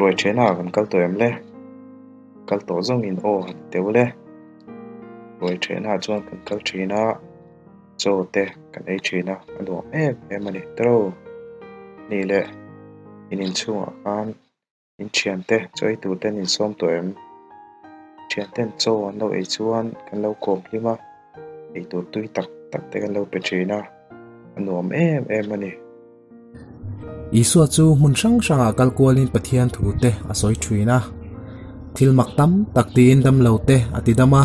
Ruai ṭhenah kan kal tawh em le? Kal tawh zawngin aw han ti teuh le. Ruai ṭhenah chuan kan kal ṭhin a, chaw te kan ei ṭhin a, a nuam em em a ni tawh lo. Ni leh in inchhungah khan In thiante chaw ei tur ten insawm tawh em? Thianten chaw an lo ei chuan kan lo kawm hlim a, eitur tui tak tak te kan lo pe thin a, a nuam em em a ni. Isua chu hmun hrang hrangah kal kualin Pathian thu te a sawi thin a, thil mak tam tak tiin damlo te a ti dam a,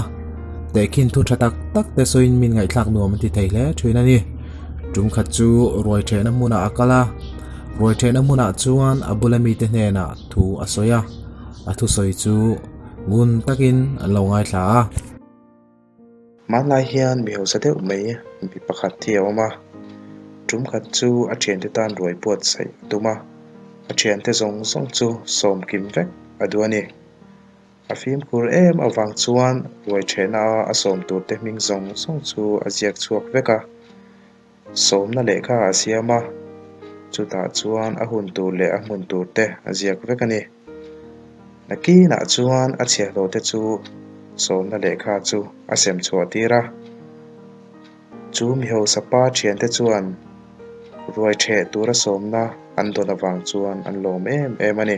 tehkhin thu tha tak tak te sawiin min ngaihthlak nuam a ti thei hle thin a ni. Tum khat chu ruai thehna hmunah a kal a. Ruai ṭhehna hmunah chuan a bula mite hnenah thu a sawi a, a thusawi chu ngun takin an lo ngaithla a. Hmanlai hian mi hausa deuh mai mi pakhat hi a awm a, tum khat chu a ṭhiante tan ruai buatsaih a tum a, a ṭhiante zawng zawng chu sawmkim vek a duh a ni. A fimkhur em avang chuan ruai ṭhehna a a sawm turte hming zawng zawng chu a ziak chhuak vek a. Sawmna lehkha a siam a, chutah chuan a hun tur leh a hmun tur te a ziak vek a ni. Nakinah chuan a chhiahhlawh te chu sawmna lehkha chu a sem chhuah tir a. Chu mi hausa pa thiante chuan ruai theh tura sawmna an dawn avang chuan an lawm em em a ni.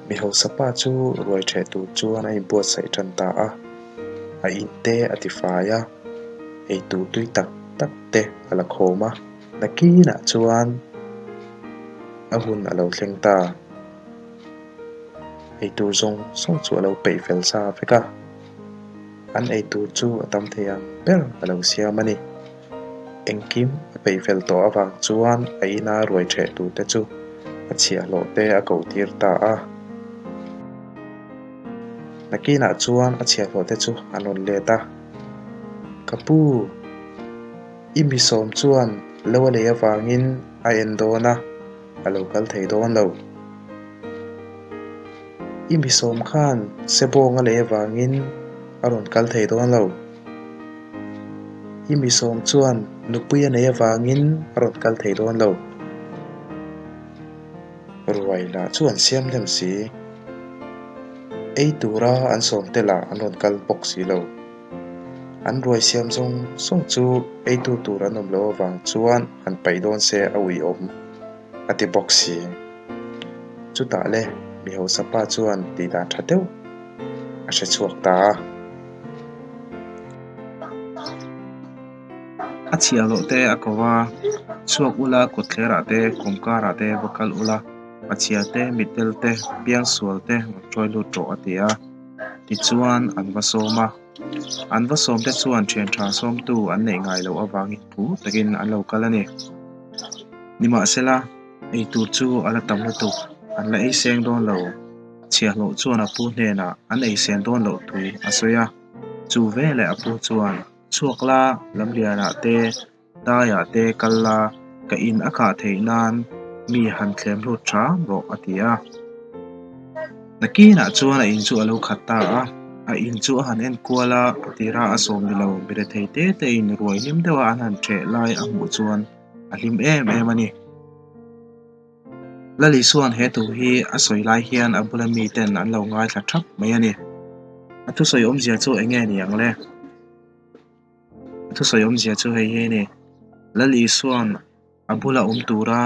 Mi hausa pa chu ruai ṭheh tur chuan a inbuatsaih ṭan ta a, a in te a ti fai a, eitur tui tak tak te a la khawm a, nakinah chuan a hun a lo thleng ta. Eitur zawng zawng chu a lo peih fel sa vek a, an eitur chu a tam thei ang ber a lo siam a ni. Engkim a peih fel tawh avang chuan a ina ruai ṭheh turte chu a chhiahhlawh te a koh tir ta a. Nakinah chuan a chhiahhlawh te chu an rawn let a, Ka pu, i mi sawm chuan lo a lei avangin a en dawn a, a lo kal thei dawn lo. I mi sawm khan sebawng a lei avangin a rawn kal thei dawn lo. I mi sawm chuan nupui a nei avangin a rawn kal thei dawn lo. Ruai lah chu an siam hnem si. Ei tura an sawm te lah an rawn kal bawk si lo. An ruai siam zawng zawng chu eitu tur an awm loh avang chuan han paih dawn se a uiawm a ti bawk si. Chutah le mi hausa pa chuan tih dan tha deuh a hre chhuak ta a. A chhiah loh te a ko a, chhuak ula kawtthlerah te kawmkarah te va kal ula, pachhia te mitdel te piangsual te rawn hruai lut rawh a ti a. Tichuan an va sawm a, an va sawm te chuan thian tha sawmtu an neih ngai loh avangin phur takin an lo kal a ni. Nimahsela, eitur chu a la tam lutuk, an la ei seng dawn lo. Chhiahhlawh chuan a pu hnenah an ei sen dawn loh thu a sawi a, chu veleh a pu chuan, Chhuak la, Lamlianah te, Daiah te kal la, ka in a khah theih nan mi han thlem hlut hram rawh a ti a. Nakinah chuan a in chu a lo khat ta a, a in chu a han en kual a, a tira a sawm ni lo, mi rethei te te in ruai hlim deuha an han ṭheh lai a hmuh chuan a hlim em em a ni. Lali chuan he thu hi a sawi lai hian a bula miten an lo ngaithla thap mai a ni. A thusawi awmzia chu eng nge ni ang le? A thusawi awmzia chu hei hi a ni, Lali chuan a bula awm tura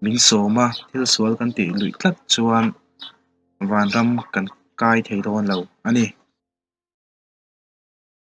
min sawm a, thil sual kan tih luih tlat chuan vanram kan kai thei dawn lo a ni.